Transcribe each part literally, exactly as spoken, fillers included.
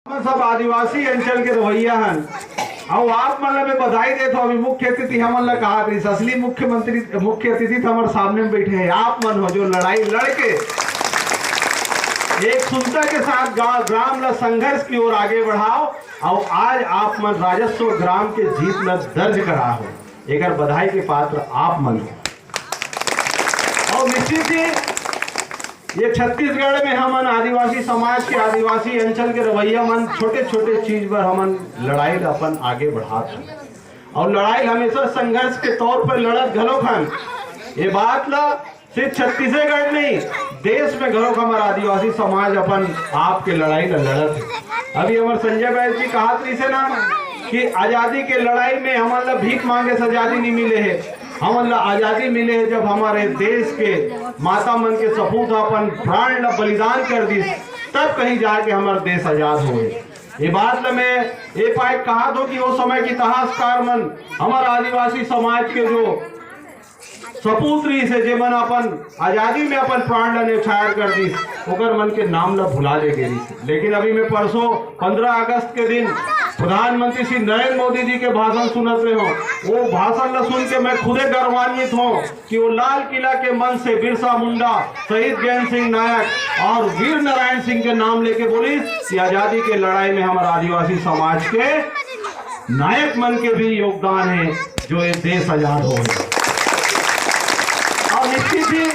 हमन सब आदिवासी अंचल के रवैया हन, अउ आप मन ला मैं बधाई देत हौं। अभी मुख्य अतिथि हमन ला कहा रहिस, असली मुख्यमंत्री, मुख्य अतिथि तो हमर सामने में बैठे हैं, आप मन हो जो लड़ाई लड़के एक सुंदरता के साथ गा-, ग्राम ला संघर्ष की ओर आगे बढ़ाव, अउ आज आप मन राजस्व ग्राम के जीत ला दर्ज करा हो, एकर बधाई के पात्र आप मन हो। अउ निश्चित ही ये छत्तीसगढ़ में हमन आदिवासी समाज के, आदिवासी अंचल के रवैया मन छोटे-छोटे चीज बर हमन लड़ाई ला अपन आगे बढ़ात हन। अउ लड़ाई ला हमेशा संघर्ष के तौर पर लड़त घलोक हन। ये बात ला सिर्फ छत्तीसगढ़ नहीं, देश में घलोक हमर आदिवासी समाज अपन आप के लड़ाई ला लड़त हे। अभी हमर संजय बैस जी कहत रहिसे ना कि आजादी के लड़ाई में हमन ला भीख मांगे से आजादी नहीं मिले हे, हमन ला आजादी मिले हे जब हमारे देश के माता मन के सपूत अपन प्राण ला बलिदान कर दिस, तब कहीं जाके हमर देश आजाद होए। ये बात ला मैं ए पाए कहा दो कि वो समय के इतिहासकार मन हमर आदिवासी समाज के जो सपूत रहिस हे, जेमन अपन आजादी में अपन प्राण ला न्यौछावर कर दिस, ओकर मन के नाम ला भुला दे गे रहिस हे। लेकिन अभी मैं परसों पंद्रह अगस्त के दिन प्रधानमंत्री श्री नरेंद्र मोदी जी के भाषण सुनत रहे हौं। वो भाषण ला सुन के मैं खुदे गौरवान्वित हौं कि वो लाल किला के मंच से बिरसा मुंडा, शहीद ज्ञान सिंह नायक और वीर नारायण सिंह के नाम लेके बोलिस कि आजादी के लड़ाई में हमर आदिवासी समाज के नायक मन के भी योगदान हे, जो ये देश आजाद हो। अउ निश्चित ही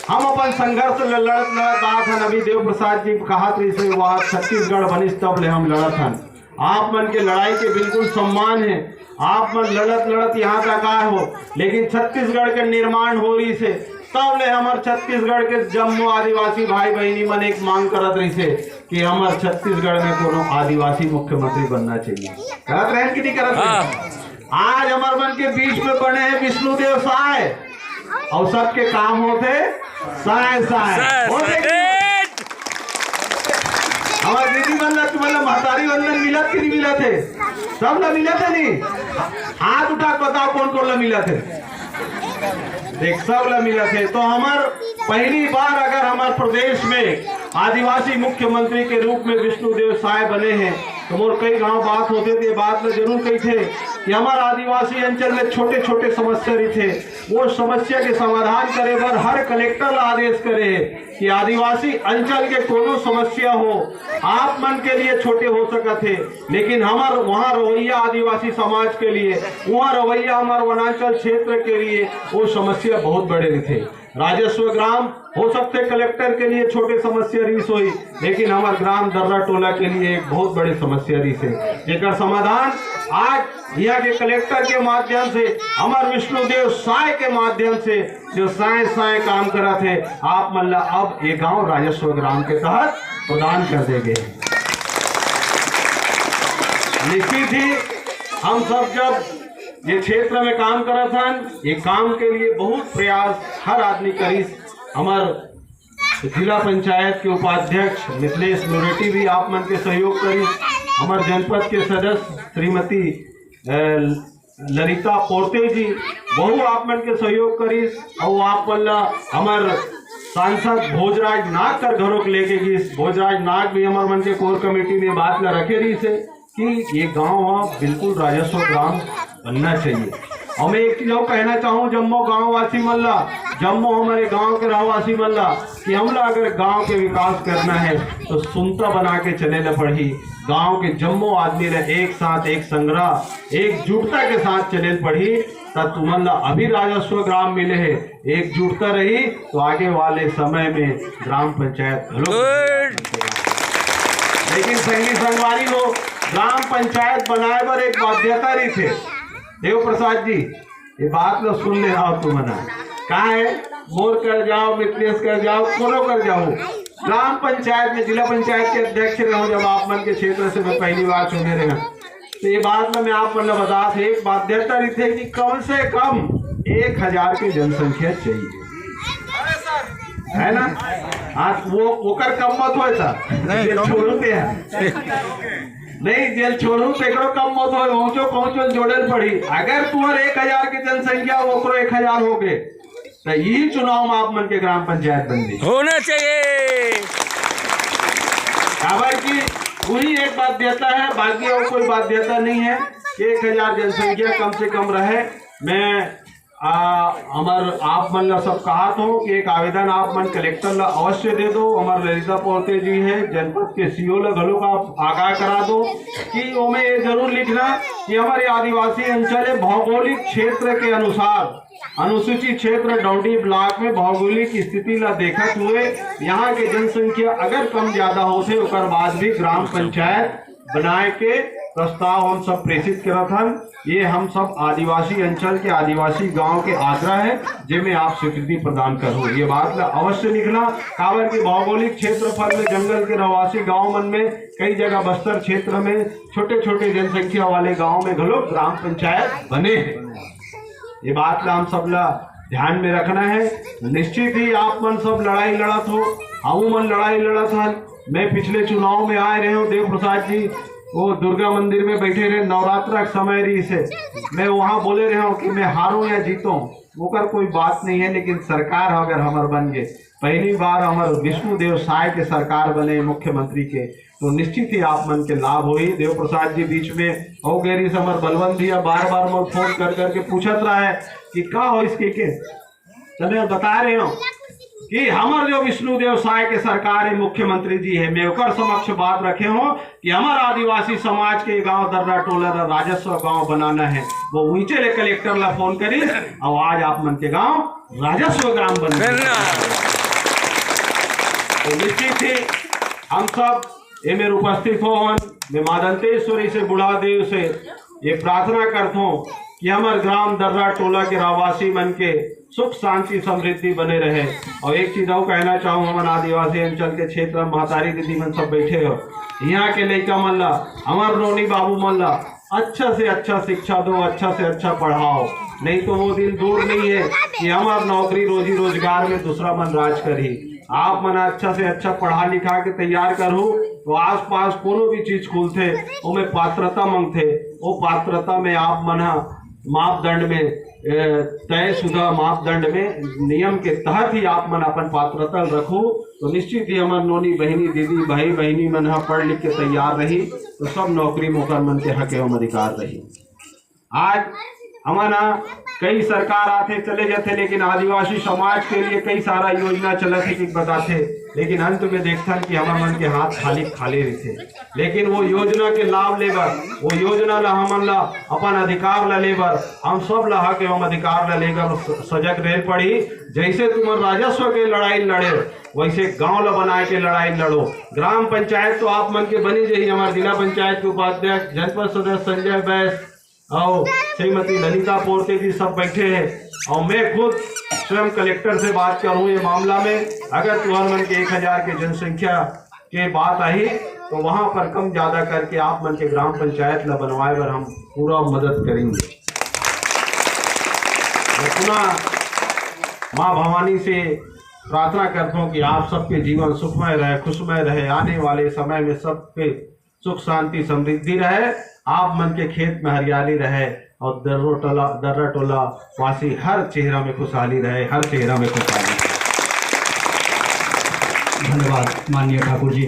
हम अपन संघर्ष ल-, लड़त लड़त आत हन। अभी देव प्रसाद जी कहत रहिस हे, वह छत्तीसगढ़ बनिस तब ले हम लड़त हन। आप मन के लड़ाई के बिल्कुल सम्मान हे। आप मन लड़त लड़त यहाँ तक आए हो, लेकिन छत्तीसगढ़ के निर्माण हो रहिस हे, तब ले हमर छत्तीसगढ़ के जम्मो आदिवासी भाई बहिनी मन एक मांग करत रहिस हे कि हमर छत्तीसगढ़ में कोनो आदिवासी मुख्यमंत्री बनना चाहिए। करत रहेन कि नहीं करत रहेन? हाँ। आज हमर मन के बीच में बने हे विष्णुदेव साय, अउ सबके काम होथे साय साय। साय होथे कि साय। हमर दीदी मन ला, तुमन ला महतारी वंदन मिलत कि नहीं मिलत हे? सब ला मिलत हे नहीं? हाथ उठा के बताओ कौन कौन ला मिलत हे। देख, सब ला मिलत हे। तो हमर पहली बार अगर हमर प्रदेश में आदिवासी मुख्यमंत्री के रूप में विष्णुदेव साय बने हे, तो मोर कई गांव बात होथे, तो ये बात ला जरूर कहिथे कि हमर आदिवासी अंचल में छोटे छोटे समस्या रहिथे, वो समस्या के समाधान करे बर हर कलेक्टर ला आदेश करे हे कि आदिवासी अंचल के कोनो समस्या हो, आप मन के लिए छोटे हो सकत हे, लेकिन हमर वहाँ रवैया आदिवासी समाज के लिए, वहाँ रवैया हमर वनांचल क्षेत्र के लिए वो समस्या बहुत बड़े रहिथे। राजस्व ग्राम हो सकथे कलेक्टर के लिए छोटे समस्या रहिस होही, लेकिन हमर ग्राम दर्रा टोला के लिए एक बहुत बड़े समस्या रहिस हे, जेकर समाधान आज यहाँ के कलेक्टर के माध्यम से, हमर विष्णुदेव साय के माध्यम से, जो साय साय काम करत हे, आप मन ला अब ये गांव राजस्व ग्राम के तहत प्रदान कर दे गे। निश्चित ही हम सब जब ये क्षेत्र में काम करत हन, ये काम के लिए बहुत प्रयास हर आदमी करिस। हमर जिला पंचायत के उपाध्यक्ष मिथिलेश लोरेटी भी आप मन के सहयोग करिस। हमर जनपद के सदस्य श्रीमती, अ, ललिता पोर्ते जी, वहू आप मन के सहयोग करिस, अउ आप मन ला हमर सांसद भोजराज नाग कर घरोक लेके गिस। भोजराज नाग भी हमर मन के कोर कमेटी में बात ला रखे रहिस हे कि ये गांव ह बिल्कुल राजस्व ग्राम बनना चाहिए। अउ मैं एक चीज अउ कहना चाहूँ जम्मो गांववासी मन ला, जम्मो हमर गांव के रहवासी मन ला, कि हमला अगर गांव के विकास करना हे तो सुनता बना के चले ला पड़ही। गांव के जम्मो आदमी ला एक साथ, एक संग्रह, एकजुटता के साथ चले ला पड़ही। त तुमन ला अभी राजस्व ग्राम मिले हे, एकजुटता रही तो आगे वाले समय में ग्राम पंचायत घलो। Good। लेकिन संगी संगवारी हो, ग्राम पंचायत बनाए बर एक बाध्यता रहिथे। देव प्रसाद जी, ये बात ला सुन ले रहा तुमन। का हे, मोर कर जाओ, मिथिलेश कर जाओ, कोनो कर जाओ, ग्राम पंचायत में, जिला पंचायत के अध्यक्ष रहे हौं, जब आप मन के क्षेत्र से मैं पहली बार चुने रहे हौं, तो ये बात ला मैं आप मन ला बतात हौं, एक बाध्यता रहिथे कि कम से कम एक हजार के जनसंख्या चाहिए, है ना? आज वो ओकर कम मत होए था, नहीं, जेल कम। छोड़ू ते है। नहीं, जेल छोड़ू तेकरो कम मत होए, पहुंचो पहुंचो जोड़े ल पड़ी। अगर तुम्हारे एक हजार के जनसंख्या, ओकरो एक हजार हो गए, तो यही चुनाव में आप मन के ग्राम पंचायत बन गई। होना चाहिए। काबर कि पूरी एक बाध्यता है, बाकी और कोई बाध्यता नहीं है। एक हजार जनसंख्या कम से कम रहे। मैं आ, हमर आप मन ला सब कहत हों कि एक आवेदन आप मन कलेक्टर ला अवश्य दे दो। हमर ललिता पोर्ते जी है, जनपद के सीओ ला घलो आप आगाह करा दो कि ओमे ये जरूर लिखना कि हमारे आदिवासी अंचल है, भौगोलिक क्षेत्र के अनुसार अनुसूचित क्षेत्र डौंडी ब्लॉक में भौगोलिक स्थिति ला देखत हुए यहाँ के जनसंख्या अगर कम ज्यादा होथे, ओकर बाद भी ग्राम पंचायत बनाए के प्रस्ताव हम सब प्रेषित करत हन। ये हम सब आदिवासी अंचल के आदिवासी गांव के आग्रह है, जेमे आप स्वीकृति प्रदान करो। ये बात ला अवश्य लिखना, काबर के भौगोलिक क्षेत्रफल में जंगल के रहवासी गांव मन में कई जगह बस्तर क्षेत्र में छोटे छोटे जनसंख्या वाले गांव में घलो ग्राम पंचायत बने हैं। ये बात ला हम सब ला ध्यान में रखना है। निश्चित ही आप मन सब लड़ाई लड़त हो, हमू मन लड़ाई लड़त हन। मैं पिछले चुनाव में आए रहे हूँ, देव प्रसाद जी वो दुर्गा मंदिर में बैठे रहे, नवरात्र का समय रही से मैं वहां बोले रहे हूँ कि मैं हारूं या जीतूं, ओकर कोई बात नहीं है, लेकिन सरकार अगर हमर बन गए, पहली बार हमर विष्णु देव साय के सरकार बने मुख्यमंत्री के, तो निश्चित ही आप मन के लाभ होही। देव प्रसाद जी बीच में हो गए रही, हमर बलवंत भैया बार बार मोर फोन कर करके पूछत रहा है कि का हो इसके के, तो मैं बता रहे हूँ कि हमर जो विष्णु देव साय के सरकार है, मुख्यमंत्री जी है, मैं ओकर समक्ष बात रखे हूँ कि हमर आदिवासी समाज के गांव दर्रा टोला ला राजस्व गांव बनाना है। वो उइचे ले कलेक्टर ला फोन करी और आज आप मन के गांव राजस्व ग्राम बन गए। तो निश्चित ही हम सब एमेर उपस्थित होवन, मैं माँ दंतेश्वरी से, बुढ़ा देव से ये प्रार्थना करथों कि हमर ग्राम दर्रा टोला के रहवासी मन के सुख शांति समृद्धि बने रहे। और एक चीज और कहना चाहूँ, हमन आदिवासी अंचल के क्षेत्र में महतारी दीदी मन सब बैठे हो, यहाँ के लइका मन ला, हमर नोनी बाबू मन ला अच्छा से अच्छा शिक्षा दो, अच्छा से अच्छा पढ़ाओ, नहीं तो वो दिन दूर नहीं है कि हमर नौकरी रोजी रोजगार में दूसरा मन राज करही। आप मन अच्छा से अच्छा पढ़ा लिखा के तैयार करहू तो आसपास कोनो भी चीज खुलथे, ओमे पात्रता मांगथे, वो पात्रता में आप मन ह मापदंड में, ए, तयशुदा मापदंड में, नियम के तहत ही आप मन अपन पात्रता रखू, तो निश्चित ही हमर नोनी बहिनी, दीदी, भाई बहिनी मन ह पढ़ लिख के तैयार रही, तो सब नौकरी मोकर मन के हक एवं अधिकार रही। आज हमन ह कई सरकार आथे चले जाथे, लेकिन आदिवासी समाज के लिए कई सारा योजना चलत हे कि बताथे, लेकिन अंत में देखथन कि हमर मन के हाथ खाली खाली रहिथे। लेकिन वो योजना के लाभ लेबर, वो योजना ला हमन ला अपन अधिकार ला लेबर, हम सब ला हक एवं अधिकार ला लेकर स-, सजग रहे पड़ी। जैसे तुमन राजस्व के लड़ाई लड़े, वैसे गांव ला बनाए के लड़ाई लड़ो। ग्राम पंचायत तो आप मन के बनी जही। हमारे जिला पंचायत के उपाध्यक्ष, जनपद सदस्य संजय बैस और श्रीमती ललिता पोर्ते जी सब बैठे हैं और मैं खुद स्वयं कलेक्टर से बात करूं ये मामला में। अगर तुहर मन के एक हजार के जनसंख्या के बात आई तो वहां पर कम ज्यादा करके आप मन के ग्राम पंचायत ला बनवाए बर हम पूरा मदद करेंगे। मैं पुनः माँ भवानी से प्रार्थना करता हूँ कि आप सबके जीवन सुखमय रहे, खुशमय रहे, आने वाले समय में सबके सुख शांति समृद्धि रहे, आप मन के खेत में हरियाली रहे और दर्रो टोला, दर्रा टोला वासी हर चेहरा में खुशहाली रहे, हर चेहरा में खुशहाली रहे। धन्यवाद माननीय ठाकुर जी।